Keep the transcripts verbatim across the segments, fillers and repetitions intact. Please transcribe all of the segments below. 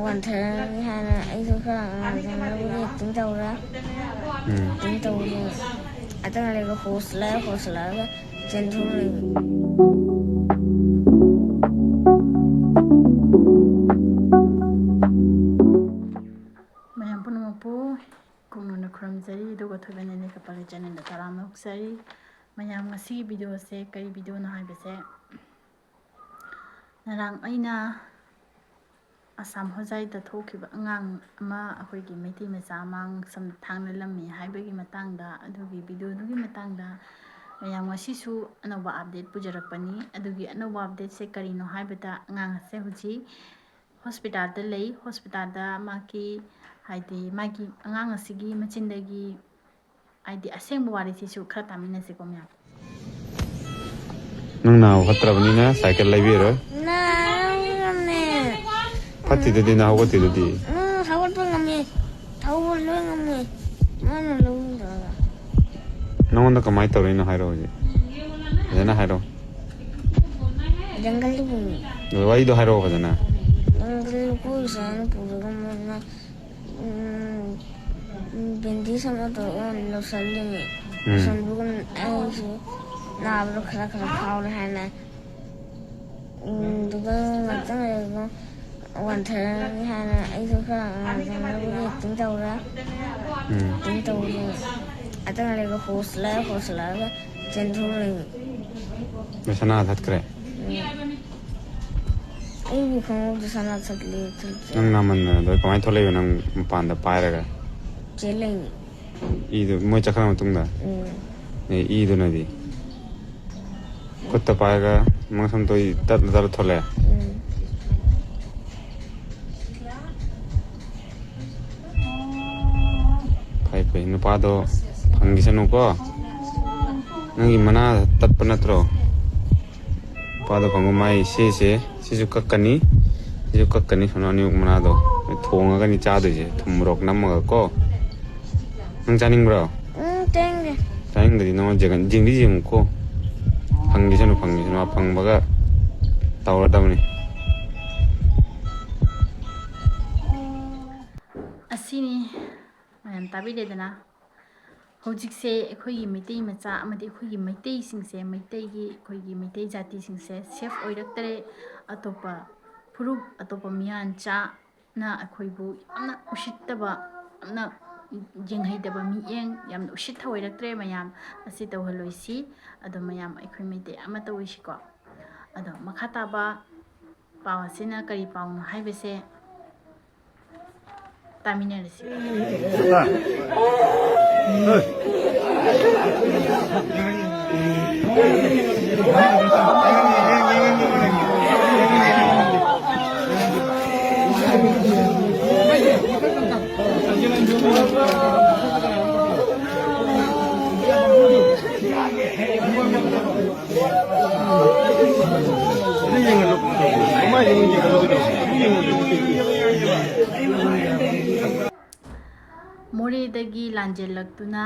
ꯋꯥꯟꯊꯔꯅꯤ ꯍꯥꯏꯅ ꯑꯩꯁꯨ ꯈꯔ ꯉꯥꯡꯗꯅꯕꯒꯤ ꯑꯦꯛꯇꯤꯡ ꯇꯧꯔꯦ꯫ ꯎꯝ꯫ ꯑꯦꯛꯇꯤꯡ ꯇꯧꯕꯗꯨ ꯉꯥꯛꯇꯪ ꯂꯩꯔꯒ ꯍꯣꯁꯂꯛꯑꯦ, ꯍꯣꯁꯂꯛꯑꯒ ꯆꯦꯟꯊꯣꯛꯂꯛꯏ꯫ ꯃꯌꯥꯝ ꯄꯨꯝꯅꯃꯛꯄꯨ ꯀꯣꯛꯅꯣꯟꯅ ꯈꯨꯔꯨꯝꯖꯔꯤ, ꯑꯗꯨꯒ ꯊꯣꯏꯕ ꯅꯦꯅꯦ ꯀꯄꯥꯂꯤ ꯆꯦꯅꯦꯜꯗ ꯇꯔꯥꯝꯅ ꯑꯣꯛꯆꯔꯤ꯫ ꯃꯌꯥꯝ, ꯉꯁꯤꯒꯤ ꯚꯤꯗꯤꯑꯣꯁꯦ ꯀꯔꯤ ꯚꯤꯗꯤꯑꯣꯅꯣ ꯍꯥꯏꯕꯁꯦ, ꯉꯔꯥꯡ ꯑꯩꯅ ꯑꯁꯥꯝ ꯍꯣꯖꯥꯏꯗ ꯊꯣꯛꯈꯤꯕ ꯑꯉꯥꯡ ꯑꯃ, ꯑꯩꯈꯣꯏꯒꯤ ꯃꯩꯇꯩ ꯃꯆꯥ ꯑꯃ ꯁꯝ ꯊꯥꯡꯅ ꯂꯝꯃꯤ ꯍꯥꯏꯕꯒꯤ ꯃꯇꯥꯡꯗ, ꯑꯗꯨꯒꯤ ꯚꯤꯗꯤꯑꯣꯗꯨꯒꯤ ꯃꯇꯥꯡꯗ ꯃꯌꯥꯝ ꯉꯁꯤꯁꯨ ꯑꯅꯧꯕ ꯑꯞꯗꯦꯠ ꯄꯨꯖꯔꯛꯄꯅꯤ꯫ ꯑꯗꯨꯒꯤ ꯑꯅꯧꯕ ꯑꯞꯗꯦꯠꯁꯦ ꯀꯔꯤꯅꯣ ꯍꯥꯏꯕꯗ, ꯑꯉꯥꯡ ꯑꯁꯦ ꯍꯧꯖꯤꯛ ꯍꯣꯁꯄꯤꯇꯥꯜꯗ ꯂꯩ꯫ ꯍꯣꯁꯄꯤꯇꯥꯜꯗ ꯃꯥꯒꯤ, ꯍꯥꯏꯗꯤ ꯃꯥꯒꯤ ꯑꯉꯥꯡ ꯑꯁꯤꯒꯤ ꯃꯆꯤꯟꯗꯒꯤ, ꯍꯥꯏꯗꯤ ꯑꯁꯦꯡꯕ ꯋꯥꯔꯤꯁꯤꯁꯨ ꯈꯔ ꯇꯥꯃꯤꯟꯅꯁꯤꯀꯣ ꯃꯌꯥꯝ꯫ ꯅꯪ ꯅꯥꯕ ꯐꯠꯇ꯭ꯔꯕꯅꯤꯅ ꯁꯥꯏꯀꯜ ꯂꯩꯕꯤꯔꯣꯏ꯫ ꯅꯥꯔꯝꯃꯦ꯫ ꯐꯠꯇꯤꯗꯨꯗꯤ, ꯅꯪ ꯍꯧꯒꯠꯇꯤꯗꯨꯗꯤ꯫ ꯎꯝ, ꯍꯧꯒꯠꯄ ꯉꯝꯃꯦ꯫ ꯊꯧꯕ ꯂꯣꯏ ꯉꯝꯃꯦ꯫ ꯃꯥꯅ ꯂꯧꯕꯤꯗ꯭ꯔꯒ꯫ ꯅꯉꯣꯟꯗ ꯀꯃꯥꯏꯅ ꯇꯧꯔꯤꯅꯣ ꯍꯥꯏꯔꯣ ꯍꯧꯖꯤꯛ꯫ ꯐꯖꯅ ꯍꯥꯏꯔꯣ꯫ ꯖꯪꯒꯜꯗ ꯄꯨꯃꯤ꯫ ꯑꯗꯣ ꯋꯥꯔꯤꯗꯣ ꯍꯥꯏꯔꯛꯑꯣ ꯐꯖꯅ꯫ ꯖꯪꯒꯜꯗ ꯀꯣꯏ ꯁꯥꯅ ꯄꯨꯔꯒ ꯃꯣꯏꯅ, ꯎꯝ, ꯕꯦꯟꯗꯦꯖ ꯑꯃ ꯇꯧꯔꯒ ꯂꯧꯁꯜꯂꯤꯅꯤ꯫ ꯎꯝ꯫ ꯂꯧꯁꯜꯂꯒ ꯑꯩꯁꯦ ꯅꯥꯕꯗꯣ ꯈꯔ ꯈꯔ ꯐꯥꯎꯔꯦ ꯍꯥꯏꯅ꯫ ꯎꯝ, ꯑꯗꯨꯒ ꯉꯥꯛꯇꯪ ꯂꯩꯔꯒ ꯋꯥꯟꯊꯔꯅꯤ ꯍꯥꯏꯅ ꯑꯩꯁꯨ ꯈꯔ ꯉꯥꯡꯗꯅꯕꯒꯤ ꯑꯦꯛꯇꯤꯡ ꯇꯧꯔꯦ꯫ ꯎꯝ꯫ ꯑꯦꯛꯇꯤꯡ ꯇꯧꯕꯗꯨ ꯉꯥꯛꯇꯪ ꯂꯩꯔꯒ ꯍꯣꯁꯂꯛꯑꯦ, ꯍꯣꯁꯂꯛꯑꯒ ꯆꯦꯟꯊꯣꯔꯛꯏ꯫ ꯅꯁꯥ ꯅꯥ ꯊꯠꯈ꯭ꯔꯦ? ꯎꯝ꯫ ꯑꯩꯕꯨ ꯈꯪꯍꯧꯗꯦ, ꯁꯅꯥ ꯊꯠꯂꯦ, ꯊꯠꯂꯦ꯫ ꯅꯪ ꯅꯥꯃꯟꯗꯅ ꯑꯗꯣ ꯀꯃꯥꯏꯅ ꯊꯣꯛꯂꯛꯏꯕ ꯅꯪ ꯃꯄꯥꯟꯗ ꯄꯥꯏꯔꯒ? ꯆꯦꯜꯂꯛꯏ꯫ ꯏꯗꯨ ꯃꯣꯏ ꯆꯠꯈ꯭ꯔ ꯃꯇꯨꯡꯗ? ꯎꯝ꯫ ꯑꯦ, ꯏꯗꯨꯅꯗꯤ? ꯈꯨꯠꯇ ꯄꯥꯏꯔꯒ ꯃꯉꯛꯁꯝꯗꯣ ꯇꯠꯂ ꯇꯠꯂ ꯊꯣꯛꯂꯛꯑꯦ? ꯎꯝ꯫ ꯐꯩ, ꯐꯩ꯫ ꯅꯨꯄꯥꯗꯣ ꯐꯪꯈꯤꯁꯅꯨꯀꯣ꯫ ꯅꯪꯒꯤ ꯃꯅꯥ ꯇꯠꯄ ꯅꯠꯇ꯭ꯔꯣ? ꯅꯨꯄꯥꯗꯣ ꯐꯪꯕ ꯃꯥꯏ ꯁꯤꯁꯦ, ꯁꯤꯁꯨ ꯀꯛꯀꯅꯤ, ꯁꯤꯁꯨ ꯀꯛꯀꯅꯤ꯫ ꯁꯣꯝꯅ ꯑꯅꯤꯃꯛ ꯃꯅꯥꯗꯣ ꯊꯣꯡꯉꯒꯅꯤ ꯆꯥꯗꯣꯏꯁꯦ, ꯊꯨꯝ ꯃꯣꯔꯣꯛ ꯅꯝꯃꯒ ꯀꯣ꯫ ꯅꯪ ꯆꯥꯅꯤꯡꯕ꯭ꯔꯣ? ꯎꯝ, ꯆꯥꯅꯤꯡꯗꯦ꯫ ꯆꯥꯅꯤꯡꯗ꯭ꯔꯗꯤ ꯅꯉꯣꯟꯗ ꯌꯦꯡꯍꯟ-, ꯌꯦꯡꯗꯤ ꯌꯦꯡꯉꯨꯀꯣ꯫ ꯐꯪꯈꯤꯁꯅꯨ, ꯐꯪꯈꯤꯁꯅꯨ, ꯑꯐꯪꯕꯒ ꯇꯧꯔꯗꯕꯅꯤ꯫ ꯁꯤꯅꯤ ꯃꯌꯥꯝ ꯇꯥꯕꯤꯔꯦꯗꯅ꯫ ꯍꯧꯖꯤꯛꯁꯦ ꯑꯩꯈꯣꯏꯒꯤ ꯃꯩꯇꯩ ꯃꯆꯥ ꯑꯃꯗꯤ ꯑꯩꯈꯣꯏꯒꯤ ꯃꯩꯇꯩꯁꯤꯡꯁꯦ, ꯃꯩꯇꯩꯒꯤ, ꯑꯩꯈꯣꯏꯒꯤ ꯃꯩꯇꯩ ꯖꯥꯇꯤꯁꯤꯡꯁꯦ safe ꯑꯣꯏꯔꯛꯇ꯭ꯔꯦ꯫ ꯑꯇꯣꯞꯄ ꯐꯨꯔꯨꯞ, ꯑꯇꯣꯞꯄ ꯃꯤꯌꯥꯟꯆꯥꯅ ꯑꯩꯈꯣꯏꯕꯨ ꯌꯥꯝꯅ ꯎꯁꯤꯠꯇꯕ, ꯌꯥꯝꯅ ꯌꯦꯡꯍꯩꯗꯕ ꯃꯤꯠꯌꯦꯡ, ꯌꯥꯝꯅ ꯎꯁꯤꯠ ꯊꯑꯣꯏꯔꯛꯇ꯭ꯔꯦ ꯃꯌꯥꯝ꯫ ꯑꯁꯤ ꯇꯧꯍꯜꯂꯣꯏꯁꯤ꯫ ꯑꯗꯣ ꯃꯌꯥꯝ ꯑꯩꯈꯣꯏ ꯃꯩꯇꯩ ꯑꯃꯠꯇ ꯑꯣꯏꯁꯤꯀꯣ꯫ ꯑꯗꯣ ꯃꯈꯥ ꯇꯥꯕ ꯄꯥꯎ ꯑꯁꯤꯅ ꯀꯔꯤ ꯄꯥꯎꯅꯣ ꯍꯥꯏꯕꯁꯦ ꯇꯥꯃꯤꯟꯅꯔꯁꯤ꯫ ꯃꯣꯔꯦꯗꯒꯤ ꯂꯥꯟꯖꯦꯜꯂꯛꯇꯨꯅ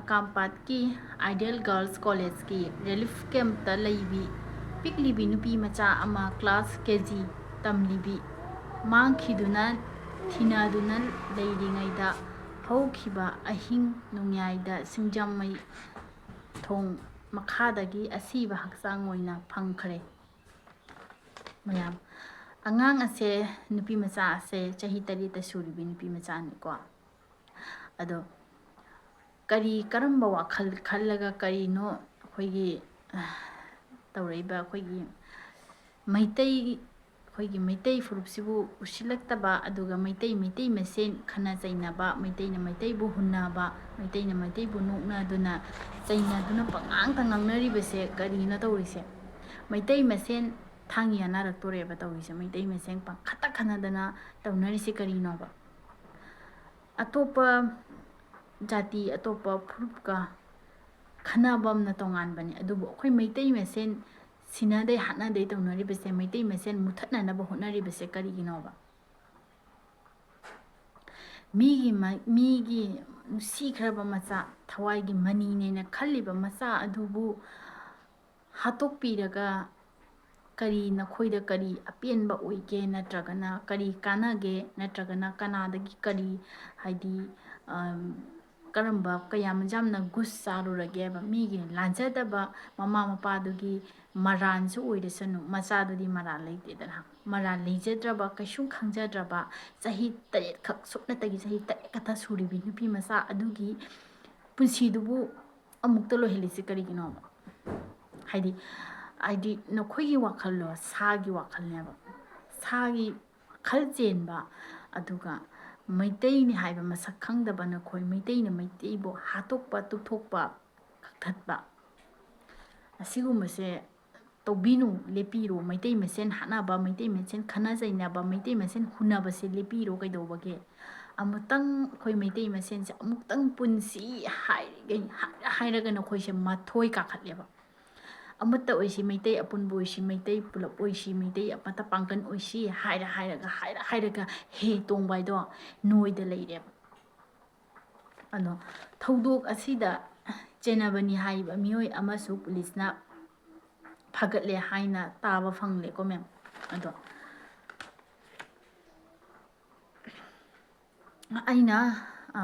ꯑꯀꯥꯝꯄꯥꯠꯀꯤ Ideal Girls Collegeꯀꯤ relief campꯇ ꯂꯩꯕꯤ ꯄꯤꯛꯂꯤꯕꯤ ꯅꯨꯄꯤ ꯃꯆꯥ ꯑꯃ class K G ꯇꯝꯂꯤꯕꯤ ꯃꯥꯡꯈꯤꯗꯨꯅ ꯊꯤꯅꯗꯨꯅ ꯂꯩꯔꯤꯉꯩꯗ ꯍꯧꯈꯤꯕ ꯑꯍꯤꯡ ꯅꯣꯡꯌꯥꯏꯗ ꯁꯤꯡꯖꯥꯃꯩ ꯊꯣꯡ ꯃꯈꯥꯗꯒꯤ ꯑꯁꯤꯕ ꯍꯛꯆꯥꯡ ꯑꯣꯏꯅ ꯐꯪꯈ꯭ꯔꯦ꯫ ꯃꯌꯥꯝ, ꯑꯉꯥꯡ ꯑꯁꯦ, ꯅꯨꯄꯤ ꯃꯆꯥ ꯑꯁꯦ ꯆꯍꯤ ꯇꯔꯦꯠꯇ ꯁꯨꯔꯤꯕꯤ ꯅꯨꯄꯤ ꯃꯆꯥꯅꯤꯀꯣ꯫ ꯑꯗꯣ ꯀꯔꯤ, ꯀꯔꯝꯕ ꯋꯥꯈꯜ ꯈꯜꯂꯒ ꯀꯔꯤꯅꯣ ꯑꯩꯈꯣꯏꯒꯤ, ꯑ, ꯇꯧꯔꯛꯏꯕ ꯑꯩꯈꯣꯏꯒꯤ ꯃꯩꯇꯩ, ꯑꯩꯈꯣꯏꯒꯤ ꯃꯩꯇꯩ ꯐꯨꯔꯨꯞꯁꯤꯕꯨ ꯎꯁꯤꯜꯂꯛꯇꯕ, ꯑꯗꯨꯒ ꯃꯩꯇꯩ, ꯃꯩꯇꯩ ꯃꯁꯦꯟ ꯈꯠꯅ ꯆꯩꯅꯕ, ꯃꯩꯇꯩꯅ ꯃꯩꯇꯩꯕꯨ ꯍꯨꯟꯅꯕ, ꯃꯩꯇꯩꯅ ꯃꯩꯇꯩꯕꯨ ꯅꯣꯛꯅꯗꯨꯅ ꯆꯩꯅꯗꯨꯅ ꯄꯉꯥꯡꯗ ꯉꯥꯡꯅꯔꯤꯕꯁꯦ ꯀꯔꯤꯅꯣ ꯇꯧꯔꯤꯁꯦ? ꯃꯩꯇꯩ ꯃꯁꯦꯟ ꯊꯥꯡ ꯌꯥꯅꯔꯛꯇꯣꯔꯦꯕ ꯇꯧꯔꯤꯁꯦ꯫ ꯃꯩꯇꯩ ꯃꯁꯦꯟ ꯄꯪꯈꯠꯇ ꯈꯠꯅꯗꯅ ꯇꯧꯅꯔꯤꯁꯦ ꯀꯔꯤꯅꯣꯕ? ꯑꯇꯣꯞꯄ ꯖꯥꯇꯤ, ꯑꯇꯣꯞꯄ ꯐꯨꯔꯨꯞꯀ ꯈꯠꯅꯕ ꯑꯃꯅ ꯇꯣꯉꯥꯟꯕꯅꯤ, ꯑꯗꯨꯕꯨ ꯑꯩꯈꯣꯏ ꯃꯩꯇꯩ ꯃꯁꯦꯟ ꯁꯤꯅꯗꯩ ꯍꯥꯠꯅꯗꯩ ꯇꯧꯅꯔꯤꯕꯁꯦ, ꯃꯩꯇꯩ ꯃꯁꯦꯟ ꯃꯨꯊꯠꯅꯅꯕ ꯍꯣꯠꯅꯔꯤꯕꯁꯦ ꯀꯔꯤꯒꯤꯅꯣꯕ? ꯃꯤꯒꯤ ꯃ-, ꯃꯤꯒꯤ ꯅꯨꯡꯁꯤꯈ꯭ꯔꯕ ꯃꯆꯥ, ꯊꯋꯥꯏꯒꯤ ꯃꯅꯤꯅꯦꯅ ꯈꯜꯂꯤꯕ ꯃꯆꯥ ꯑꯗꯨꯕꯨ ꯍꯥꯠꯇꯣꯛꯄꯤꯔꯒ ꯀꯔꯤ ꯅꯈꯣꯏꯗ ꯀꯔꯤ ꯑꯄꯦꯟꯕ ꯑꯣꯏꯒꯦ, ꯅꯠꯇ꯭ꯔꯒꯅ ꯀꯔꯤ ꯀꯥꯟꯅꯒꯦ, ꯅꯠꯇ꯭ꯔꯒꯅ ꯀꯅꯥꯗꯒꯤ ꯀꯔꯤ, ꯍꯥꯏꯗꯤ, ꯀꯔꯝꯕ, ꯀꯌꯥꯝ ꯌꯥꯝꯅ ꯒꯨꯁ ꯆꯥꯔꯨꯔꯒꯦꯕ? ꯃꯤꯒꯤ ꯂꯥꯟꯖꯗꯕ ꯃꯃꯥ ꯃꯄꯥꯗꯨꯒꯤ ꯃꯔꯥꯟꯁꯨ ꯑꯣꯏꯔꯁꯅꯨ, ꯃꯆꯥꯗꯨꯗꯤ ꯃꯔꯥꯜ ꯂꯩꯇꯦꯗꯅ꯫ ꯃꯔꯥꯜ ꯂꯩꯖꯗ꯭ꯔꯕ, ꯀꯩꯁꯨꯝ ꯈꯪꯖꯗ꯭ꯔꯕ, ꯆꯍꯤ ꯇꯔꯦꯠꯈꯛ, ꯁꯨꯞꯅꯇꯒꯤ ꯆꯍꯤ ꯇꯔꯦꯠ ꯈꯛꯇ ꯁꯨꯔꯤꯕꯤ ꯅꯨꯄꯤ ꯃꯆꯥ ꯑꯗꯨꯒꯤ ꯄꯨꯟꯁꯤꯗꯨꯕꯨ ꯑꯃꯨꯛꯇ ꯂꯣꯏꯍꯜꯂꯤꯁꯤ ꯀꯔꯤꯒꯤꯅꯣꯕ? ꯍꯥꯏꯗꯤ, ꯍꯥꯏꯗꯤ ꯅꯈꯣꯏꯒꯤ ꯋꯥꯈꯜꯗꯣ ꯁꯥꯒꯤ ꯋꯥꯈꯜꯅꯦꯕ꯫ ꯁꯥꯒꯤ ꯋꯥꯈꯜ ꯆꯦꯟꯕ, ꯑꯗꯨꯒ ꯃꯩꯇꯩꯅꯤ ꯍꯥꯏꯕ ꯃꯁꯛ ꯈꯪꯗꯕ ꯅꯈꯣꯏ, ꯃꯩꯇꯩꯅ ꯃꯩꯇꯩꯕꯨ ꯍꯥꯠꯇꯣꯛꯄ ꯇꯨꯞꯊꯣꯛꯄ ꯀꯛꯊꯠꯄ, ꯑꯁꯤꯒꯨꯝꯕꯁꯦ ꯇꯧꯕꯤꯅꯨ, ꯂꯦꯞꯄꯤꯔꯣ꯫ ꯃꯩꯇꯩ ꯃꯁꯦꯟ ꯍꯥꯠꯅꯕ, ꯃꯩꯇꯩ ꯃꯁꯦꯟ ꯈꯠꯅ ꯆꯩꯅꯕ, ꯃꯩꯇꯩ ꯃꯁꯦꯟ ꯍꯨꯟꯅꯕꯁꯦ ꯂꯦꯞꯄꯤꯔꯣ꯫ ꯀꯩꯗꯧꯕꯒꯦ? ꯑꯃꯨꯛꯇꯪ ꯑꯩꯈꯣꯏ ꯃꯩꯇꯩ ꯃꯁꯦꯟꯁꯦ ꯑꯃꯨꯛꯇꯪ ꯄꯨꯟꯁꯤ ꯍꯥꯏꯔꯒ, ꯍꯥꯏꯔ ꯍꯥꯏꯔꯒ ꯅꯈꯣꯏꯁꯦ ꯃꯊꯣꯏ ꯀꯥꯈꯠꯂꯦꯕ꯫ ꯑꯃꯠꯇ ꯑꯣꯏꯁꯤ, ꯃꯩꯇꯩ ꯑꯄꯨꯟꯕ ꯑꯣꯏꯁꯤ, ꯃꯩꯇꯩ ꯄꯨꯂꯞ ꯑꯣꯏꯁꯤ, ꯃꯩꯇꯩ ꯑꯃꯠꯇ ꯄꯥꯡꯒꯜ ꯑꯣꯏꯁꯤ ꯍꯥꯏꯔ ꯍꯥꯏꯔꯒ, ꯍꯥꯏꯔ ꯍꯥꯏꯔꯒ ꯍꯦ ꯇꯣꯡꯕ ꯍꯥꯏꯗꯣ ꯅꯣꯏꯗ ꯂꯩꯔꯦꯕ꯫ ꯑꯗꯣ ꯊꯧꯗꯣꯛ ꯑꯁꯤꯗ ꯆꯦꯟꯅꯕꯅꯤ ꯍꯥꯏꯔꯤꯕ ꯃꯤꯑꯣꯏ ꯑꯃꯁꯨ ꯄꯨꯂꯤꯁꯅ ꯐꯥꯒꯠꯂꯦ ꯍꯥꯏꯅ ꯇꯥꯕ ꯐꯪꯂꯦꯀꯣ, ꯃꯦꯝ꯫ ꯑꯗꯣ ꯑꯩꯅ, ꯑ,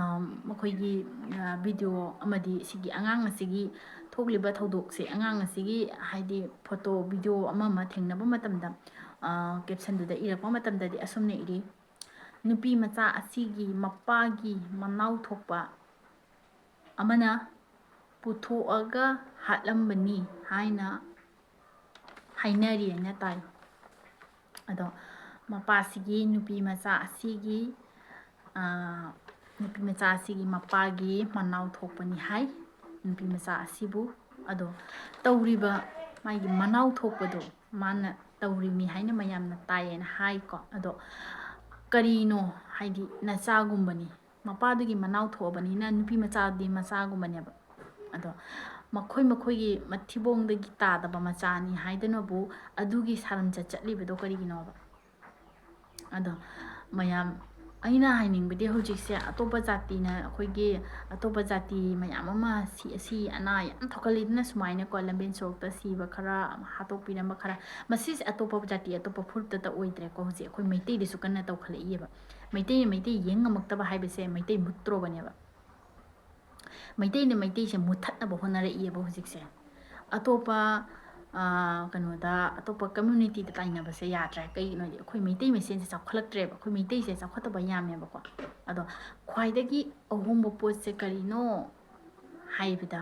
ꯃꯈꯣꯏꯒꯤ, ꯑ, ꯚꯤꯗꯤꯑꯣ ꯑꯃꯗꯤ ꯁꯤꯒꯤ ꯑꯉꯥꯡ ꯑꯁꯤꯒꯤ ꯊꯣꯛꯂꯤꯕ ꯊꯧꯗꯣꯛꯁꯦ, ꯑꯉꯥꯡ ꯑꯁꯤꯒꯤ, ꯍꯥꯏꯗꯤ, ꯐꯣꯇꯣ, ꯚꯤꯗꯤꯑꯣ ꯑꯃ ꯑꯃ ꯊꯦꯡꯅꯕ ꯃꯇꯝꯗ, ꯑ, ꯀꯦꯞꯁꯟꯗꯨꯗ ꯏꯔꯛꯄ ꯃꯇꯝꯗꯗꯤ ꯑꯁꯨꯝꯅ ꯏꯔꯤ: "ꯅꯨꯄꯤ ꯃꯆꯥ ꯑꯁꯤꯒꯤ ꯃꯄꯥꯒꯤ ꯃꯅꯥꯎ ꯊꯣꯛꯄ ꯑꯃꯅ ꯄꯨꯊꯣꯛꯑꯒ ꯍꯥꯠꯂꯝꯕꯅꯤ" ꯍꯥꯏꯅ ꯍꯥꯏꯅꯔꯤ ꯍꯥꯏꯅ ꯇꯥꯏ꯫ ꯑꯗꯣ ꯃꯄꯥꯁꯤꯒꯤ, ꯅꯨꯄꯤ ꯃꯆꯥ ꯑꯁꯤꯒꯤ, ꯑꯥ, ꯅꯨꯄꯤ ꯃꯆꯥ ꯑꯁꯤꯒꯤ ꯃꯄꯥꯒꯤ ꯃꯅꯥꯎ ꯊꯣꯛꯄꯅꯤ ꯍꯥꯏ, ꯅꯨꯄꯤ ꯃꯆꯥ ꯑꯁꯤꯕꯨ꯫ ꯑꯗꯣ ꯇꯧꯔꯤꯕ ꯃꯥꯒꯤ ꯃꯅꯥꯎ ꯊꯣꯛꯄꯗꯣ ꯃꯥꯅ ꯇꯧꯔꯤꯕꯅꯤ ꯍꯥꯏꯅ ꯃꯌꯥꯝꯅ ꯇꯥꯏꯌꯦꯅ ꯍꯥꯏꯀꯣ꯫ ꯑꯗꯣ ꯀꯔꯤꯅꯣ ꯍꯥꯏꯗꯤ, ꯅꯆꯥꯒꯨꯝꯕꯅꯤ, ꯃꯄꯥꯗꯨꯒꯤ ꯃꯅꯥꯎ ꯊꯣꯛꯑꯕꯅꯤꯅ ꯅꯨꯄꯤ ꯃꯆꯥꯗꯤ ꯃꯆꯥꯒꯨꯝꯕꯅꯦꯕ꯫ ꯑꯗꯣ ꯃꯈꯣꯏ ꯃꯈꯣꯏꯒꯤ ꯃꯊꯤꯕꯣꯡꯗꯒꯤ ꯇꯥꯗꯕ ꯃꯆꯥꯅꯤ ꯍꯥꯏꯗꯅꯕꯨ ꯑꯗꯨꯒꯤ ꯁꯥꯔꯝꯆꯠ ꯆꯠꯂꯤꯕꯗꯣ ꯀꯔꯤꯒꯤꯅꯣꯕ? ꯑꯗꯣ ꯃꯌꯥꯝ ꯑꯩꯅ ꯍꯥꯏꯅꯤꯡꯕꯗꯤ ꯍꯧꯖꯤꯛꯁꯦ ꯑꯇꯣꯞꯄ ꯖꯥꯇꯤꯅ, ꯑꯩꯈꯣꯏꯒꯤ ꯑꯇꯣꯞꯄ ꯖꯥꯇꯤ ꯃꯌꯥꯝ ꯑꯃ ꯁꯤ, ꯑꯁꯤ ꯑꯅꯥ ꯌꯥꯝ ꯊꯣꯛꯀꯜꯂꯤꯗꯅ, ꯁꯨꯃꯥꯏꯅꯀꯣ, ꯂꯝꯕꯦꯟ ꯁꯣꯔꯣꯛꯇ ꯁꯤꯕ ꯈꯔ, ꯍꯥꯠꯇꯣꯛꯄꯤꯔꯝꯕ ꯈꯔ, ꯃꯁꯤꯁꯦ ꯑꯇꯣꯞꯄ ꯖꯥꯇꯤ, ꯑꯇꯣꯞꯄ ꯐꯨꯔꯨꯞꯇꯇ ꯑꯣꯏꯗ꯭ꯔꯦꯀꯣ꯫ ꯍꯧꯖꯤꯛ ꯑꯩꯈꯣꯏ ꯃꯩꯇꯩꯗꯁꯨ ꯀꯟꯅ ꯇꯧꯈꯠꯂꯛꯏꯑꯕ꯫ ꯃꯩꯇꯩꯅ ꯃꯩꯇꯩ ꯌꯦꯡ ꯉꯝꯃꯛꯇꯕ ꯍꯥꯏꯕꯁꯦ ꯃꯩꯇꯩ ꯃꯨꯠꯇ꯭ꯔꯣꯕꯅꯦꯕ꯫ ꯃꯩꯇꯩꯅ ꯃꯩꯇꯩꯁꯦ ꯃꯨꯠꯊꯠꯅꯕ ꯍꯣꯠꯅꯔꯛꯏꯑꯕ ꯍꯧꯖꯤꯛꯁꯦ꯫ ꯑꯇꯣꯞꯄ, ꯑꯥ, ꯀꯩꯅꯣꯗ, ꯑꯇꯣꯞꯄ ꯀꯝꯃ꯭ꯌꯨꯅꯤꯇꯤꯗ ꯇꯥꯏꯅꯕꯁꯦ ꯌꯥꯗ꯭ꯔꯦ꯫ ꯀꯩꯒꯤꯅꯣ ꯍꯥꯏꯗꯤ ꯑꯩꯈꯣꯏ ꯃꯩꯇꯩ ꯃꯁꯦꯟꯁꯦ ꯆꯥꯎꯈꯠꯂꯛꯇ꯭ꯔꯦꯕ꯫ ꯑꯩꯈꯣꯏ ꯃꯩꯇꯩꯁꯦ ꯆꯥꯎꯈꯠꯇꯕ ꯌꯥꯝꯃꯦꯕꯀꯣ꯫ ꯑꯗꯣ ꯈ꯭ꯋꯥꯏꯗꯒꯤ ꯑꯍꯣꯡꯕ ꯄꯣꯠꯁꯦ ꯀꯔꯤꯅꯣ ꯍꯥꯏꯕꯗ,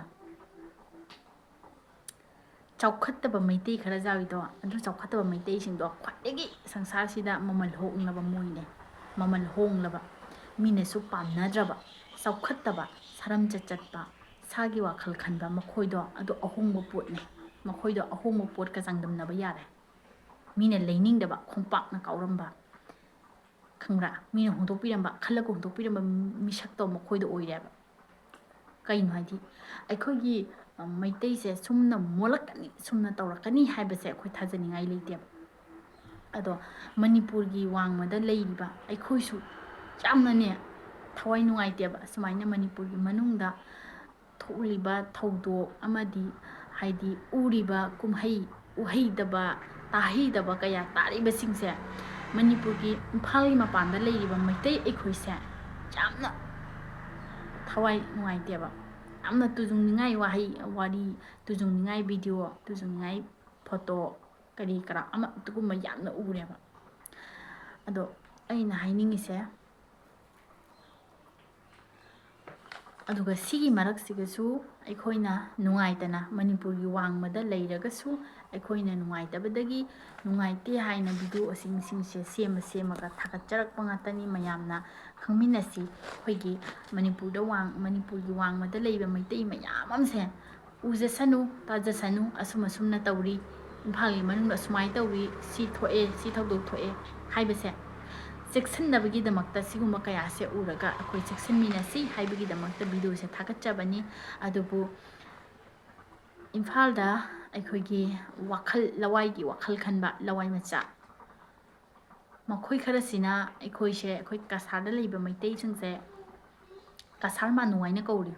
ꯆꯥꯎꯈꯠꯇꯕ ꯃꯩꯇꯩ ꯈꯔ ꯌꯥꯎꯏꯗꯣ, ꯑꯗꯨ ꯆꯥꯎꯈꯠꯇꯕ ꯃꯩꯇꯩꯁꯤꯡꯗꯣ ꯈ꯭ꯋꯥꯏꯗꯒꯤ ꯁꯪꯁꯥꯔꯁꯤꯗ ꯃꯃꯜ ꯍꯣꯡꯂꯕ ꯃꯣꯏꯅꯦ꯫ ꯃꯃꯜ ꯍꯣꯡꯂꯕ, ꯃꯤꯅꯁꯨ ꯄꯥꯝꯅꯗ꯭ꯔꯕ, ꯆꯥꯎꯈꯠꯇꯕ, ꯁꯔꯝꯆꯠ ꯆꯠꯄ, ꯏꯁꯥꯒꯤ ꯋꯥꯈꯜ ꯈꯟꯕ, ꯃꯈꯣꯏꯗꯣ ꯑꯗꯨ ꯑꯍꯣꯡꯕ ꯄꯣꯠꯅꯦ꯫ ꯃꯈꯣꯏꯗꯣ ꯑꯍꯣꯡꯕ ꯄꯣꯠꯀ ꯆꯥꯡꯗꯝꯅꯕ ꯌꯥꯔꯦ꯫ ꯃꯤꯅ ꯂꯩꯅꯤꯡꯗꯕ, ꯈꯣꯡꯄꯥꯛꯅ ꯀꯥꯎꯔꯝꯕ, ꯈꯪꯕ꯭ꯔꯥ? ꯃꯤꯅ ꯍꯨꯟꯗꯣꯛꯄꯤꯔꯝꯕ, ꯈꯜꯂꯒ ꯍꯨꯟꯗꯣꯛꯄꯤꯔꯝꯕ ꯃꯤꯁꯛꯇꯣ ꯃꯈꯣꯏꯗ ꯑꯣꯏꯔꯦꯕ꯫ ꯀꯩꯅꯣ ꯍꯥꯏꯗꯤ, ꯑꯩꯈꯣꯏꯒꯤ, ꯑ, ꯃꯩꯇꯩꯁꯦ ꯁꯨꯝꯅ ꯃꯣꯠꯂꯛꯀꯅꯤ, ꯁꯨꯝꯅ ꯇꯧꯔꯛꯀꯅꯤ ꯍꯥꯏꯕꯁꯦ ꯑꯩꯈꯣꯏ ꯊꯥꯖꯅꯤꯡꯉꯥꯏ ꯂꯩꯇꯦꯕ꯫ ꯑꯗꯣ ꯃꯅꯤꯄꯨꯔꯒꯤ ꯋꯥꯡꯃꯗ ꯂꯩꯔꯤꯕ ꯑꯩꯈꯣꯏꯁꯨ ꯌꯥꯝꯅꯅꯦ ꯊꯋꯥꯏ ꯅꯨꯡꯉꯥꯏꯇꯦꯕ꯫ ꯁꯨꯃꯥꯏꯅ ꯃꯅꯤꯄꯨꯔꯒꯤ ꯃꯅꯨꯡꯗ ꯊꯣꯛꯂꯤꯕ ꯊꯧꯗꯣꯛ ꯑꯃꯗꯤ ꯍꯥꯏꯗꯤ ꯎꯔꯤꯕ ꯀꯨꯝꯍꯩ ꯎꯍꯩꯗꯕ, ꯇꯥꯍꯩꯗꯕ ꯀꯌꯥ ꯇꯥꯔꯤꯕꯁꯤꯡꯁꯦ ꯃꯅꯤꯄꯨꯔꯒꯤ ꯏꯝꯐꯥꯜꯒꯤ ꯃꯄꯥꯟꯗ ꯂꯩꯔꯤꯕ ꯃꯩꯇꯩ ꯑꯩꯈꯣꯏꯁꯦ ꯌꯥꯝꯅ ꯊꯋꯥꯏ ꯅꯨꯡꯉꯥꯏꯇꯦꯕ꯫ ꯌꯥꯝꯅ ꯇꯨꯖꯨꯡꯅꯤꯡꯉꯥꯏ ꯋꯥꯍꯩ, ꯋꯥꯔꯤ, ꯇꯨꯖꯨꯡꯅꯤꯡꯉꯥꯏ ꯚꯤꯗꯤꯑꯣ, ꯇꯨꯖꯨꯡꯅꯤꯡꯉꯥꯏ ꯐꯣꯇꯣ, ꯀꯔꯤ ꯀꯔꯥ ꯑꯃ ꯑꯗꯨꯒꯨꯝꯕ ꯌꯥꯝꯅ ꯎꯔꯦꯕ꯫ ꯑꯗꯣ ꯑꯩꯅ ꯍꯥꯏꯅꯤꯡꯉꯤꯁꯦ, ꯑꯗꯨꯒ ꯁꯤꯒꯤ ꯃꯔꯛꯁꯤꯒꯁꯨ ꯑꯩꯈꯣꯏꯅ ꯅꯨꯡꯉꯥꯏꯇꯅ, ꯃꯅꯤꯄꯨꯔꯒꯤ ꯋꯥꯡꯃꯗ ꯂꯩꯔꯒꯁꯨ ꯑꯩꯈꯣꯏꯅ ꯅꯨꯡꯉꯥꯏꯇꯕꯗꯒꯤ ꯅꯨꯡꯉꯥꯏꯇꯦ ꯍꯥꯏꯅ ꯚꯤꯗꯤꯑꯣꯁꯤꯡꯁꯤꯡꯁꯦ ꯁꯦꯝꯃ ꯁꯦꯝꯃꯒ ꯊꯥꯒꯠꯆꯔꯛꯄ ꯉꯥꯛꯇꯅꯤ꯫ ꯃꯌꯥꯝꯅ ꯈꯪꯃꯤꯟꯅꯁꯤ꯫ ꯑꯩꯈꯣꯏꯒꯤ ꯃꯅꯤꯄꯨꯔꯗ ꯋꯥꯡ-, ꯃꯅꯤꯄꯨꯔꯒꯤ ꯋꯥꯡꯃꯗ ꯂꯩꯕ ꯃꯩꯇꯩ ꯃꯌꯥꯝ ꯑꯃꯁꯦ ꯎꯖꯁꯅꯨ, ꯇꯥꯖꯁꯅꯨ, ꯑꯁꯨꯝ ꯑꯁꯨꯝꯅ ꯇꯧꯔꯤ, ꯏꯝꯐꯥꯜꯒꯤ ꯃꯅꯨꯡꯗ ꯑꯁꯨꯃꯥꯏꯅ ꯇꯧꯔꯤ, ꯁꯤ ꯊꯣꯛꯑꯦ, ꯁꯤ ꯊꯧꯗꯣꯛ ꯊꯣꯛꯑꯦ ꯍꯥꯏꯕꯁꯦ ꯆꯦꯛꯁꯤꯟꯅꯕꯒꯤꯗꯃꯛꯇ ꯁꯤꯒꯨꯝꯕ ꯀꯌꯥꯁꯦ ꯎꯔꯒ ꯑꯩꯈꯣꯏ ꯆꯦꯛꯁꯤꯟꯃꯤꯟꯅꯁꯤ ꯍꯥꯏꯕꯒꯤꯗꯃꯛꯇ ꯚꯤꯗꯤꯑꯣꯁꯦ ꯊꯥꯒꯠꯆꯕꯅꯤ꯫ ꯑꯗꯨꯕꯨ ꯏꯝꯐꯥꯜꯗ ꯑꯩꯈꯣꯏꯒꯤ ꯋꯥꯈꯜ, ꯂꯋꯥꯏꯒꯤ ꯋꯥꯈꯜ ꯈꯟꯕ ꯂꯋꯥꯏ ꯃꯆꯥ, ꯃꯈꯣꯏ ꯈꯔꯁꯤꯅ ꯑꯩꯈꯣꯏꯁꯦ, ꯑꯩꯈꯣꯏ ꯀꯁꯥꯔꯗ ꯂꯩꯕ ꯃꯩꯇꯩꯁꯤꯡꯁꯦ ꯀꯁꯥꯔ ꯃꯥꯅꯨ ꯍꯥꯏꯅ ꯀꯧꯔꯤ꯫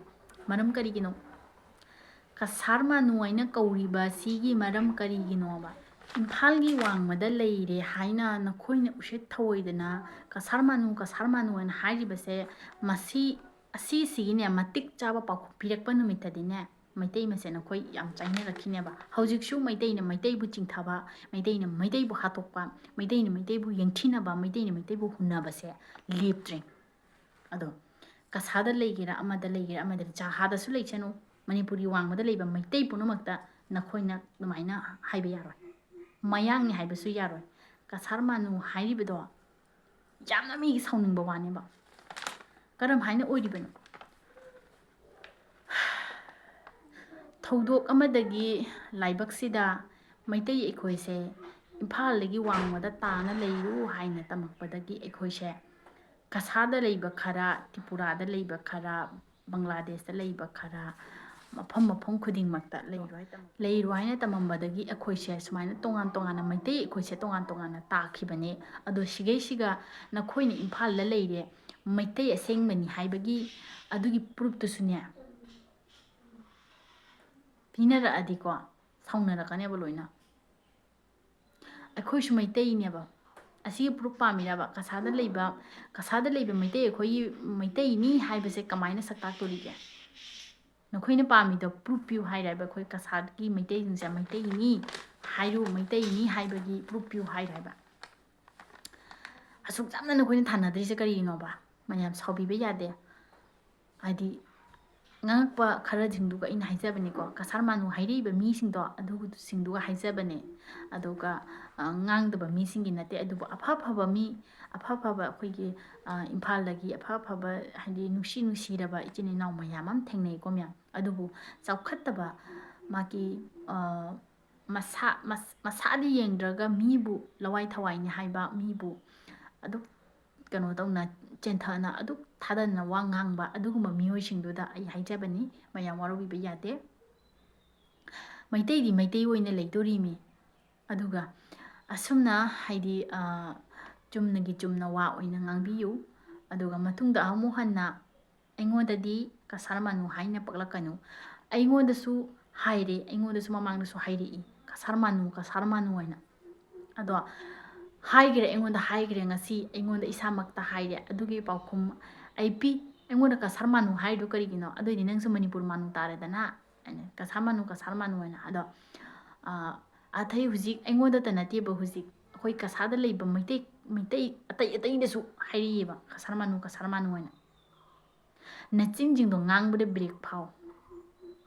ꯃꯔꯝ ꯀꯔꯤꯒꯤꯅꯣ? ꯀꯁꯥꯔ ꯃꯥꯅꯨ ꯍꯥꯏꯅ ꯀꯧꯔꯤꯕ ꯑꯁꯤꯒꯤ ꯃꯔꯝ ꯀꯔꯤꯒꯤꯅꯣꯕ? ꯏꯝꯐꯥꯜꯒꯤ ꯋꯥꯡꯃꯗ ꯂꯩꯔꯦ ꯍꯥꯏꯅ ꯅꯈꯣꯏꯅ ꯎꯁꯤꯠ ꯊꯧꯑꯣꯏꯗꯅ ꯀꯁꯥꯔ ꯃꯥꯅꯨ, ꯀꯁꯥꯔ ꯃꯥꯅꯨ ꯍꯥꯏꯅ ꯍꯥꯏꯔꯤꯕꯁꯦ, ꯃꯁꯤ, ꯑꯁꯤꯁꯤꯒꯤꯅꯦ ꯃꯇꯤꯛ ꯆꯥꯕ ꯄꯥꯎꯈꯨꯝ ꯄꯤꯔꯛꯄ ꯅꯨꯃꯤꯠꯇꯗꯤꯅꯦ, ꯃꯩꯇꯩ ꯃꯁꯦꯟ ꯑꯩꯈꯣꯏ ꯌꯥꯝ ꯆꯥꯏꯅꯔꯛꯈꯤꯅꯦꯕ꯫ ꯍꯧꯖꯤꯛꯁꯨ ꯃꯩꯇꯩꯅ ꯃꯩꯇꯩꯕꯨ ꯆꯤꯡꯊꯕ, ꯃꯩꯇꯩꯅ ꯃꯩꯇꯩꯕꯨ ꯍꯥꯠꯇꯣꯛꯄ, ꯃꯩꯇꯩꯅ ꯃꯩꯇꯩꯕꯨ ꯌꯦꯡꯊꯤꯅꯕ, ꯃꯩꯇꯩꯅ ꯃꯩꯇꯩꯕꯨ ꯍꯨꯟꯅꯕꯁꯦ ꯂꯦꯞꯇ꯭ꯔꯦ꯫ ꯑꯗꯣ ꯀꯁꯥꯗ ꯂꯩꯒꯦꯔꯥ, ꯑꯃꯗ ꯂꯩꯒꯦꯔꯥ, ꯑꯃꯗ, ꯖꯍꯥꯗꯁꯨ ꯂꯩꯁꯅꯨ, ꯃꯅꯤꯄꯨꯔꯒꯤ ꯋꯥꯡꯃꯗ ꯂꯩꯕ ꯃꯩꯇꯩ ꯄꯨꯝꯅꯃꯛꯇ ꯅꯈꯣꯏꯅ ꯑꯗꯨꯃꯥꯏꯅ ꯍꯥꯏꯕ ꯌꯥꯔꯣꯏ꯫ ꯃꯌꯥꯡꯅꯤ ꯍꯥꯏꯕꯁꯨ ꯌꯥꯔꯣꯏ꯫ ꯀꯁꯥꯔ ꯃꯥꯅꯨ ꯍꯥꯏꯔꯤꯕꯗꯣ ꯌꯥꯝꯅ ꯃꯤꯒꯤ ꯁꯥꯎꯅꯤꯡꯕ ꯋꯥꯅꯦꯕ꯫ ꯀꯔꯝ ꯍꯥꯏꯅ ꯑꯣꯏꯔꯤꯕꯅꯣ? ꯊꯧꯗꯣꯛ ꯑꯃꯗꯒꯤ ꯂꯥꯏꯕꯛꯁꯤꯗ ꯃꯩꯇꯩ ꯑꯩꯈꯣꯏꯁꯦ ꯏꯝꯐꯥꯜꯗꯒꯤ ꯋꯥꯡꯃꯗ ꯇꯥꯅ ꯂꯩꯔꯨ ꯍꯥꯏꯅ ꯇꯝꯃꯛꯄꯗꯒꯤ ꯑꯩꯈꯣꯏꯁꯦ ꯀꯁꯥꯗ ꯂꯩꯕ ꯈꯔ, ꯇ꯭ꯔꯤꯄꯨꯔꯥꯗ ꯂꯩꯕ ꯈꯔ, ꯕꯪꯒ꯭ꯂꯥꯗꯦꯁꯇ ꯂꯩꯕ ꯈꯔ, ꯃꯐꯝ ꯃꯐꯝ ꯈꯨꯗꯤꯡꯃꯛꯇ ꯂꯩꯔꯨ ꯍꯥꯏ ꯇꯝꯃꯛ-, ꯂꯩꯔꯨ ꯍꯥꯏꯅ ꯇꯝꯃꯝꯕꯗꯒꯤ ꯑꯩꯈꯣꯏꯁꯦ ꯁꯨꯃꯥꯏꯅ ꯇꯣꯉꯥꯟ ꯇꯣꯉꯥꯟꯅ, ꯃꯩꯇꯩ ꯑꯩꯈꯣꯏꯁꯦ ꯇꯣꯉꯥꯟ ꯇꯣꯉꯥꯟꯅ ꯇꯥꯈꯤꯕꯅꯦ꯫ ꯑꯗꯣ ꯁꯤꯒꯩꯁꯤꯒ ꯅꯈꯣꯏꯅ ꯏꯝꯐꯥꯜꯗ ꯂꯩꯔꯦ, ꯃꯩꯇꯩ ꯑꯁꯦꯡꯕꯅꯤ ꯍꯥꯏꯕꯒꯤ ꯑꯗꯨꯒꯤ ꯄ꯭ꯔꯨꯞꯇꯨꯁꯨꯅꯦ ꯄꯤꯅꯔꯛꯑꯗꯤꯀꯣ, ꯁꯥꯎꯅꯔꯛꯀꯅꯦꯕ ꯂꯣꯏꯅ꯫ ꯑꯩꯈꯣꯏꯁꯨ ꯃꯩꯇꯩꯅꯦꯕ꯫ ꯑꯁꯤꯒꯤ ꯄ꯭ꯔꯨꯞ ꯄꯥꯝꯃꯤꯔꯕ? ꯀꯁꯥꯗ ꯂꯩꯕ, ꯀꯁꯥꯗ ꯂꯩꯕ ꯃꯩꯇꯩ ꯑꯩꯈꯣꯏꯒꯤ ꯃꯩꯇꯩꯅꯤ ꯍꯥꯏꯕꯁꯦ ꯀꯃꯥꯏꯅ ꯁꯛ ꯇꯥꯛꯇꯣꯔꯤꯒꯦ? ꯅꯈꯣꯏꯅ ꯄꯥꯝꯃꯤꯗꯣ ꯄ꯭ꯔꯨꯞ ꯄꯤꯌꯨ ꯍꯥꯏꯔꯕ? ꯑꯩꯈꯣꯏ ꯀꯁꯥꯔꯒꯤ ꯃꯩꯇꯩꯁꯤꯡꯁꯦ ꯃꯩꯇꯩꯅꯤ ꯍꯥꯏꯔꯨ, ꯃꯩꯇꯩꯅꯤ ꯍꯥꯏꯕꯒꯤ ꯄ꯭ꯔꯨꯞ ꯄꯤꯌꯨ ꯍꯥꯏꯔꯕ? ꯑꯁꯨꯛ ꯌꯥꯝꯅ ꯅꯈꯣꯏꯅ ꯊꯥꯅꯗ꯭ꯔꯤꯁꯦ ꯀꯔꯤꯒꯤꯅꯣꯕ? ꯃꯌꯥꯝ ꯁꯥꯎꯕꯤꯕ ꯌꯥꯗꯦ꯫ ꯍꯥꯏꯗꯤ, ꯉꯥꯡꯉꯛꯄ ꯈꯔꯁꯤꯡꯗꯨꯒ ꯑꯩꯅ ꯍꯥꯏꯖꯕꯅꯤꯀꯣ, ꯀꯁꯥꯔ ꯃꯥꯅꯨ ꯍꯥꯏꯔꯛꯏꯕ ꯃꯤꯁꯤꯡꯗꯣ ꯑꯗꯨꯁꯤꯡꯗꯨꯒ ꯍꯥꯏꯖꯕꯅꯦ꯫ ꯑꯗꯨꯒ, ꯑ, ꯉꯥꯡꯗꯕ ꯃꯤꯁꯤꯡꯒꯤ ꯅꯠꯇꯦ, ꯑꯗꯨꯕꯨ ꯑꯐ ꯑꯐꯕ ꯃꯤ, ꯑꯐ ꯑꯐꯕ ꯑꯩꯈꯣꯏꯒꯤ, ꯑ, ꯏꯝꯐꯥꯜꯗꯒꯤ ꯑꯐ ꯑꯐꯕ, ꯍꯥꯏꯗꯤ ꯅꯨꯡꯁꯤ ꯅꯨꯡꯁꯤꯔꯕ ꯏꯆꯤꯟ ꯏꯅꯥꯎ ꯃꯌꯥꯝ ꯑꯃ ꯊꯦꯡꯅꯩꯀꯣ ꯃꯌꯥꯝ꯫ ꯑꯗꯨꯕꯨ ꯆꯥꯎꯈꯠꯇꯕ ꯃꯥꯒꯤ, ꯑ, ꯃꯁꯥ, ꯃꯁ-, ꯃꯁꯥꯗꯤ ꯌꯦꯡꯗ꯭ꯔꯒ ꯃꯤꯕꯨ ꯂꯋꯥꯏ ꯊꯋꯥꯏꯅꯤ ꯍꯥꯏꯕ, ꯃꯤꯕꯨ ꯑꯗꯨꯛ ꯀꯩꯅꯣ ꯇꯧꯅ, ꯆꯦꯟꯊꯅ, ꯑꯗꯨꯛ ꯊꯥꯗꯅ ꯋꯥ ꯉꯥꯡꯕ ꯑꯗꯨꯒꯨꯝꯕ ꯃꯤꯑꯣꯏꯁꯤꯡꯗꯨꯗ ꯑꯩ ꯍꯥꯏꯖꯕꯅꯤ, ꯃꯌꯥꯝ ꯋꯥꯔꯧꯕꯤꯕ ꯌꯥꯗꯦ꯫ ꯃꯩꯇꯩꯗꯤ ꯃꯩꯇꯩ ꯑꯣꯏꯅ ꯂꯩꯗꯣꯔꯤꯃꯤ꯫ ꯑꯗꯨꯒ ꯑꯁꯨꯝꯅ, ꯍꯥꯏꯗꯤ, ꯑ, ꯆꯨꯝꯅꯒꯤ ꯆꯨꯝꯅ ꯋꯥ ꯑꯣꯏꯅ ꯉꯥꯡꯕꯤꯌꯨ꯫ ꯑꯗꯨꯒ ꯃꯇꯨꯡꯗ ꯑꯃꯨꯛ ꯍꯟꯅ ꯑꯩꯉꯣꯟꯗꯗꯤ ꯀꯁꯥꯔ ꯃꯥꯅꯨ ꯍꯥꯏꯅ ꯄꯛꯂꯛꯀꯅꯨ꯫ ꯑꯩꯉꯣꯟꯗꯁꯨ ꯍꯥꯏꯔꯦ, ꯑꯩꯉꯣꯟꯗꯁꯨ ꯃꯃꯥꯡꯗꯁꯨ ꯍꯥꯏꯔꯛꯏ, "ꯀꯁꯥꯔ ꯃꯥꯅꯨ, ꯀꯁꯥꯔ ꯃꯥꯅꯨ" ꯍꯥꯏꯅ꯫ ꯑꯗꯣ ꯍꯥꯏꯈ꯭ꯔꯦ, ꯑꯩꯉꯣꯟꯗ ꯍꯥꯏꯈ꯭ꯔꯦ, ꯉꯁꯤ ꯑꯩꯉꯣꯟꯗ ꯏꯁꯥꯃꯛꯇ ꯍꯥꯏꯔꯦ꯫ ꯑꯗꯨꯒꯤ ꯄꯥꯎꯈꯨꯝ ꯑꯩ ꯄꯤ꯫ "ꯑꯩꯉꯣꯟꯗ ꯀꯁꯥꯔ ꯃꯥꯅꯨ ꯍꯥꯏꯔꯤꯗꯨ ꯀꯔꯤꯒꯤꯅꯣ? ꯑꯗꯨꯑꯣꯏꯗꯤ ꯅꯪꯁꯨ ꯃꯅꯤꯄꯨꯔ ꯃꯥꯅꯨ ꯇꯥꯔꯦꯗꯅ" ꯍꯥꯏꯅ, "ꯀꯁꯥꯔ ꯃꯥꯅꯨ, ꯀꯁꯥꯔ ꯃꯥꯅꯨ" ꯍꯥꯏꯅ꯫ ꯑꯗꯣ, ꯑ, ꯑꯇꯩ ꯍꯧꯖꯤꯛ ꯑꯩꯉꯣꯟꯗꯇ ꯅꯠꯇꯦꯕ, ꯍꯧꯖꯤꯛ ꯑꯩꯈꯣꯏ ꯀꯁꯥꯔꯗ ꯂꯩꯕ ꯃꯩꯇꯩ, ꯃꯩꯇꯩ ꯑꯇꯩ ꯑꯇꯩꯗꯁꯨ ꯍꯥꯏꯔꯛꯏꯕ, "ꯀꯁꯥꯔ ꯃꯥꯅꯨ, ꯀꯁꯥꯔ ꯃꯥꯅꯨ" ꯍꯥꯏꯅ꯫ ꯅꯆꯤꯟꯁꯤꯡꯗꯣ ꯉꯥꯡꯕꯗ ꯕ꯭ꯔꯦꯛ ꯐꯥꯎ,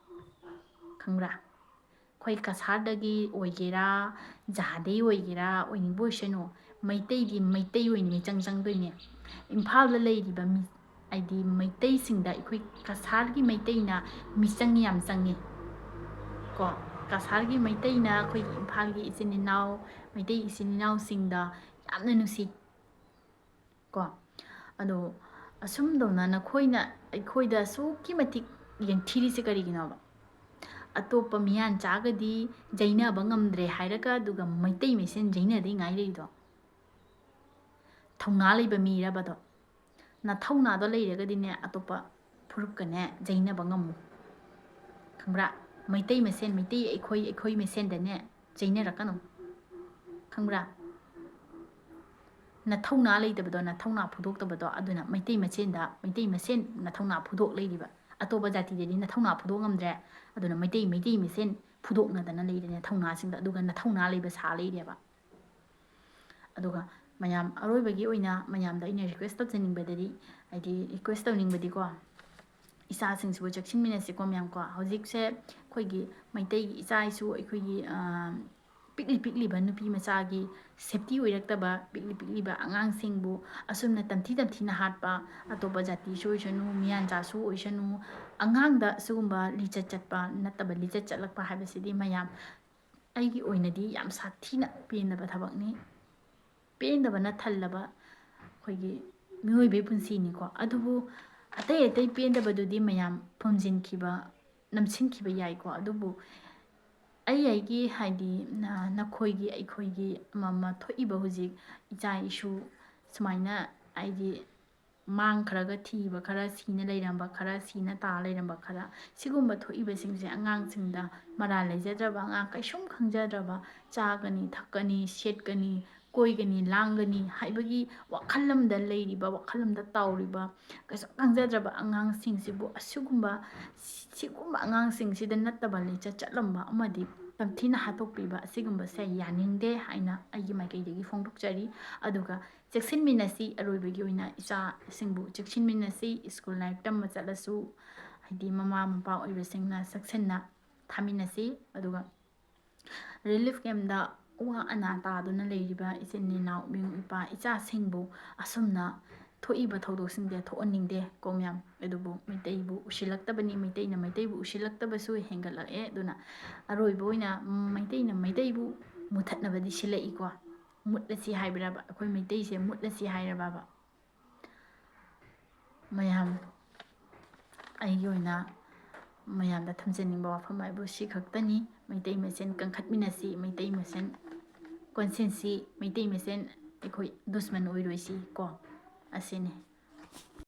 ꯈꯪꯕ꯭ꯔꯥ? ꯑꯩꯈꯣꯏ ꯀꯁꯥꯔꯗꯒꯤ ꯑꯣꯏꯒꯦꯔꯥ, ꯖꯍꯥꯗꯩ ꯑꯣꯏꯒꯦꯔꯥ, ꯑꯣꯏꯅꯤꯡꯕ ꯑꯣꯏꯁꯅꯨ, ꯃꯩꯇꯩꯗꯤ ꯃꯩꯇꯩ ꯑꯣꯏꯅ ꯃꯤꯆꯪ ꯆꯪꯗꯣꯏꯅꯦ꯫ ꯏꯝꯐꯥꯜꯗ ꯂꯩꯔꯤꯕ ꯃꯤ, ꯍꯥꯏꯗꯤ ꯃꯩꯇꯩꯁꯤꯡꯗ ꯑꯩꯈꯣꯏ ꯀꯁꯥꯔꯒꯤ ꯃꯩꯇꯩꯅ ꯃꯤꯆꯪ ꯌꯥꯝ ꯆꯪꯉꯤ ꯀꯣ꯫ ꯀꯁꯥꯔꯒꯤ ꯃꯩꯇꯩꯅ ꯑꯩꯈꯣꯏꯒꯤ ꯏꯝꯐꯥꯜꯒꯤ ꯏꯆꯤꯟ ꯏꯅꯥꯎ, ꯃꯩꯇꯩ ꯏꯆꯤꯟ ꯏꯅꯥꯎꯁꯤꯡꯗ ꯌꯥꯝꯅ ꯅꯨꯡꯁꯤ ꯀꯣ꯫ ꯑꯗꯣ ꯑꯁꯨꯝꯗꯧꯅ ꯅꯈꯣꯏꯅ ꯑꯩꯈꯣꯏꯗ ꯑꯁꯨꯛꯀꯤ ꯃꯇꯤꯛ ꯌꯦꯡꯊꯤꯔꯤꯁꯦ ꯀꯔꯤꯒꯤꯅꯣꯕ? ꯑꯇꯣꯞꯄ ꯃꯤꯌꯥꯟ ꯆꯥꯒꯗꯤ ꯌꯩꯅꯕ ꯉꯝꯗ꯭ꯔꯦ ꯍꯥꯏꯔꯒ, ꯑꯗꯨꯒ ꯃꯩꯇꯩ ꯃꯁꯦꯟ ꯌꯩꯅꯗꯦ ꯉꯥꯏ ꯂꯩꯔꯤꯗꯣ? ꯊꯧꯅꯥ ꯂꯩꯕ ꯃꯤꯔꯕꯗꯣ? ꯅꯊꯧꯅꯥꯗꯣ ꯂꯩꯔꯒꯗꯤꯅꯦ, ꯑꯇꯣꯞꯄ ꯐꯨꯔꯨꯞꯀꯅꯦ ꯌꯩꯅꯕ ꯉꯝꯃꯨ, ꯈꯪꯕ꯭ꯔꯥ? ꯃꯩꯇꯩ ꯃꯁꯦꯟ, ꯃꯩꯇꯩ ꯑꯩꯈꯣꯏ, ꯑꯩꯈꯣꯏ ꯃꯁꯦꯟꯗꯅꯦ ꯆꯩꯅꯔꯛꯀꯅꯨ, ꯈꯪꯕ꯭ꯔꯥ? ꯅꯊꯧꯅꯥ ꯂꯩꯇꯕꯗꯣ, ꯅꯊꯧꯅꯥ ꯐꯨꯗꯣꯛꯇꯕꯗꯣ, ꯑꯗꯨꯅ ꯃꯩꯇꯩ ꯃꯁꯦꯟꯗ, ꯃꯩꯇꯩ ꯃꯁꯦꯟ ꯅꯊꯧꯅꯥ ꯐꯨꯗꯣꯛ ꯂꯩꯔꯤꯕ꯫ ꯑꯇꯣꯞꯄ ꯖꯥꯇꯤꯗꯗꯤ ꯅꯊꯧꯅꯥ ꯐꯨꯗꯣꯛ ꯉꯝꯗ꯭ꯔꯦ, ꯑꯗꯨꯅ ꯃꯩꯇꯩ, ꯃꯩꯇꯩ ꯃꯁꯦꯟ ꯐꯨꯗꯣꯛꯅꯗꯅ ꯂꯩꯔꯦ ꯅꯊꯧꯅꯥꯁꯤꯡꯗ, ꯑꯗꯨꯒ ꯅꯊꯧꯅꯥ ꯂꯩꯕ ꯁꯥ ꯂꯩꯔꯦꯕ꯫ ꯑꯗꯨꯒ ꯃꯌꯥꯝ, ꯑꯔꯣꯏꯕꯒꯤ ꯑꯣꯏꯅ ꯃꯌꯥꯝꯗ ꯑꯩꯅ request ꯇꯧꯖꯅꯤꯡꯕꯗꯗꯤ, ꯍꯥꯏꯗꯤ request ꯇꯧꯅꯤꯡꯕꯗꯤꯀꯣ, ꯏꯆꯥꯁꯤꯡꯁꯤꯕꯨ ꯆꯦꯛꯁꯤꯟꯃꯤꯟꯅꯁꯤꯀꯣ ꯃꯌꯥꯝ ꯀꯣ꯫ ꯍꯧꯖꯤꯛꯁꯦ ꯑꯩꯈꯣꯏꯒꯤ ꯃꯩꯇꯩꯒꯤ ꯏꯆꯥ ꯏꯁꯨ, ꯑꯩꯈꯣꯏꯒꯤ, ꯑ, ꯄꯤꯛꯂꯤ ꯄꯤꯛꯂꯤꯕ ꯅꯨꯄꯤ ꯃꯆꯥꯒꯤ safety ꯑꯣꯏꯔꯛꯇꯕ, ꯄꯤꯛꯂꯤ ꯄꯤꯛꯂꯤꯕ ꯑꯉꯥꯡꯁꯤꯡꯕꯨ ꯑꯁꯨꯝꯅ ꯇꯝꯊꯤ ꯇꯝꯊꯤꯅ ꯍꯥꯠꯄ, ꯑꯇꯣꯞꯄ ꯖꯥꯇꯤꯁꯨ ꯑꯣꯏꯁꯅꯨ, ꯃꯤꯌꯥꯟꯆꯥꯁꯨ ꯑꯣꯏꯁꯅꯨ, ꯑꯉꯥꯡꯗ ꯁꯤꯒꯨꯝꯕ ꯂꯤꯆꯠ ꯆꯠꯄ ꯅꯠꯇꯕ ꯂꯤꯆꯠ ꯆꯠꯂꯛꯄ ꯍꯥꯏꯕꯁꯤꯗꯤ ꯃꯌꯥꯝ, ꯑꯩꯒꯤ ꯑꯣꯏꯅꯗꯤ ꯌꯥꯝ ꯁꯥꯊꯤꯅ ꯄꯦꯟꯗꯕ ꯊꯕꯛꯅꯤ꯫ ꯄꯦꯟꯗꯕꯅ ꯊꯜꯂꯕ ꯑꯩꯈꯣꯏꯒꯤ ꯃꯤꯑꯣꯏꯕꯒꯤ ꯄꯨꯟꯁꯤꯅꯤꯀꯣ꯫ ꯑꯗꯨꯕꯨ ꯑꯇꯩ ꯑꯇꯩ ꯄꯦꯟꯗꯕꯗꯨꯗꯤ ꯃꯌꯥꯝ ꯐꯨꯝꯖꯤꯟꯈꯤꯕ, ꯅꯝꯁꯤꯟꯈꯤꯕ ꯌꯥꯏꯀꯣ꯫ ꯑꯗꯨꯕꯨ ꯑꯩ ꯑꯩꯒꯤ ꯍꯥꯏꯗꯤ ꯅ-, ꯅꯈꯣꯏꯒꯤ, ꯑꯩꯈꯣꯏꯒꯤ ꯑꯃ ꯑꯃ ꯊꯣꯛꯏꯕ ꯍꯧꯖꯤꯛ ꯏꯆꯥ ꯏꯁꯨ ꯁꯨꯃꯥꯏꯅ ꯍꯥꯏꯗꯤ ꯃꯥꯡꯈ꯭ꯔꯒ ꯊꯤꯕ ꯈꯔ, ꯁꯤꯅ ꯂꯩꯔꯝꯕ ꯈꯔ, ꯁꯤꯅ ꯇꯥ ꯂꯩꯔꯝꯕ ꯈꯔ, ꯁꯤꯒꯨꯝꯕ ꯊꯣꯛꯏꯕꯁꯤꯡꯁꯦ ꯑꯉꯥꯡꯁꯤꯡꯗ, ꯃꯔꯥꯜ ꯂꯩꯖꯗ꯭ꯔꯕ ꯑꯉꯥꯡ, ꯀꯩꯁꯨꯝ ꯈꯪꯖꯗ꯭ꯔꯕ, ꯆꯥꯒꯅꯤ, ꯊꯛꯀꯅꯤ, ꯁꯦꯠꯀꯅꯤ, ꯀꯣꯏꯒꯅꯤ, ꯂꯥꯡꯒꯅꯤ ꯍꯥꯏꯕꯒꯤ ꯋꯥꯈꯜ ꯑꯃꯗ ꯂꯩꯔꯤꯕ, ꯋꯥꯈꯜ ꯑꯃꯗ ꯇꯥꯎꯔꯤꯕ, ꯀꯩꯁꯨꯝ ꯈꯪꯖꯗ꯭ꯔꯕ ꯑꯉꯥꯡꯁꯤꯡꯁꯤꯕꯨ ꯑꯁꯤꯒꯨꯝꯕ, ꯁꯤꯒꯨꯝꯕ ꯑꯉꯥꯡꯁꯤꯡꯁꯤꯗ ꯅꯠꯇꯕ ꯂꯤꯆꯠ ꯆꯠꯂꯝꯕ ꯑꯃꯗꯤ ꯇꯝꯊꯤꯅ ꯍꯥꯠꯇꯣꯛꯄꯤꯕ ꯑꯁꯤꯒꯨꯝꯕꯁꯦ ꯌꯥꯅꯤꯡꯗꯦ ꯍꯥꯏꯅ ꯑꯩꯒꯤ ꯃꯥꯏꯀꯩꯗꯒꯤ ꯐꯣꯡꯗꯣꯛꯆꯔꯤ꯫ ꯑꯗꯨꯒ ꯆꯦꯛꯁꯤꯟꯃꯤꯟꯅꯁꯤ, ꯑꯔꯣꯏꯕꯒꯤ ꯑꯣꯏꯅ ꯏꯆꯥꯁꯤꯡꯕꯨ ꯆꯦꯛꯁꯤꯟꯃꯤꯟꯅꯁꯤ, ꯁ꯭ꯀꯨꯜ ꯂꯥꯏꯔꯤꯛ ꯇꯝꯕ ꯆꯠꯂꯁꯨ, ꯍꯥꯏꯗꯤ ꯃꯃꯥ ꯃꯄꯥ ꯑꯣꯏꯕꯁꯤꯡꯅ ꯆꯦꯛꯁꯤꯟꯅ ꯊꯝꯃꯤꯟꯅꯁꯤ꯫ ꯑꯗꯨꯒ ꯔꯤꯂꯤꯐ ꯀꯦꯝꯗ ꯑꯋꯥ ꯑꯅꯥ ꯇꯥꯗꯨꯅ ꯂꯩꯔꯤꯕ ꯏꯆꯤꯟ ꯏꯅꯥꯎ, ꯏꯕꯨꯡ ꯏꯄ꯭ꯋꯥ, ꯏꯆꯥꯁꯤꯡꯕꯨ ꯑꯁꯨꯝꯅ ꯊꯣꯛꯏꯕ ꯊꯧꯗꯣꯛꯁꯤꯡꯁꯦ ꯊꯣꯛꯍꯟꯅꯤꯡꯗꯦ ꯀꯣ ꯃꯌꯥꯝ꯫ ꯑꯗꯨꯕꯨ ꯃꯩꯇꯩꯕꯨ ꯎꯁꯤꯜꯂꯛꯇꯕꯅꯤ, ꯃꯩꯇꯩꯅ ꯃꯩꯇꯩꯕꯨ ꯎꯁꯤꯜꯂꯛꯇꯕꯁꯨ ꯍꯦꯟꯒꯠꯂꯛꯑꯦ꯫ ꯑꯗꯨꯅ ꯑꯔꯣꯏꯕ ꯑꯣꯏꯅ ꯃꯩꯇꯩꯅ ꯃꯩꯇꯩꯕꯨ ꯃꯨꯊꯠꯅꯕꯗꯤ ꯁꯤꯜꯂꯛꯏꯀꯣ꯫ ꯃꯨꯠꯂꯁꯤ ꯍꯥꯏꯕ꯭ꯔꯕ? ꯑꯩꯈꯣꯏ ꯃꯩꯇꯩꯁꯦ ꯃꯨꯠꯂꯁꯤ ꯍꯥꯏꯔꯕꯕ? ꯃꯌꯥꯝ, ꯑꯩꯒꯤ ꯑꯣꯏꯅ ꯃꯌꯥꯝꯗ ꯊꯝꯖꯅꯤꯡꯕ ꯋꯥꯐꯝ ꯍꯥꯏꯕꯨ ꯁꯤ ꯈꯛꯇꯅꯤ꯫ ꯃꯩꯇꯩ ꯃꯁꯦꯟ ꯀꯟꯈꯠꯃꯤꯟꯅꯁꯤ, ꯃꯩꯇꯩ ꯃꯁꯦꯟ ꯀꯣꯟꯁꯤꯟꯁꯤ, ꯃꯩꯇꯩ ꯃꯁꯦꯟ ꯑꯩꯈꯣꯏ ꯗꯨꯁꯃꯟ ꯑꯣꯏꯔꯣꯏꯁꯤ ꯀꯣ꯫ ꯑꯁꯤꯅꯤ꯫